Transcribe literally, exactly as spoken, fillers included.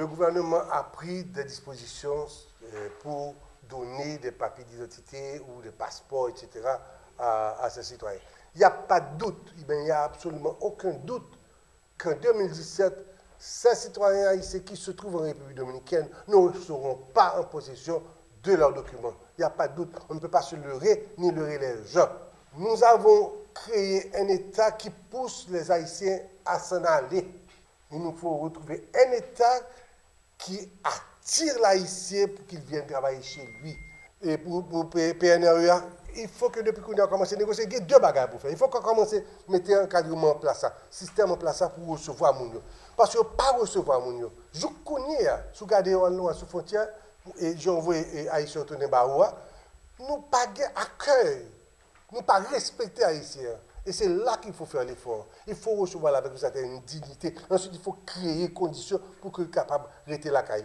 Le gouvernement a pris des dispositions euh, pour donner des papiers d'identité ou des passeports, et cetera, à, à ces citoyens. Il n'y a pas de doute, eh bien, il n'y a absolument aucun doute qu'en deux mille dix-sept, ces citoyens haïtiens qui se trouvent en République dominicaine ne seront pas en possession de leurs documents. Il n'y a pas de doute. On ne peut pas se leurrer ni leurrer les gens. Nous avons créé un État qui pousse les Haïtiens à s'en aller. Il nous faut retrouver un État qui attire l'Haïtien pour qu'il vienne travailler chez lui. E pou, pou P- PNRE a, il faut que depi kounye a kòmanse negosye, gen de bagay pou fè. Il faut qu'on kòmanse mete ankadreman an plas la, sistèm an plas la pou resevwa moun yo. Paske yo pa resevwa moun yo. Jouk kounye a, si w gade yo al lwen sou fwontyè, e jan yo voye e, Ayisyen yo tounen ba ou a, nou pa gen akèy. Nou pa respekte Ayisyen an. E se la ki fo fè lefò. Il faut recevoir avec une certaine dignité. Ensuite, il faut créer condition pour que kapab rete lakay.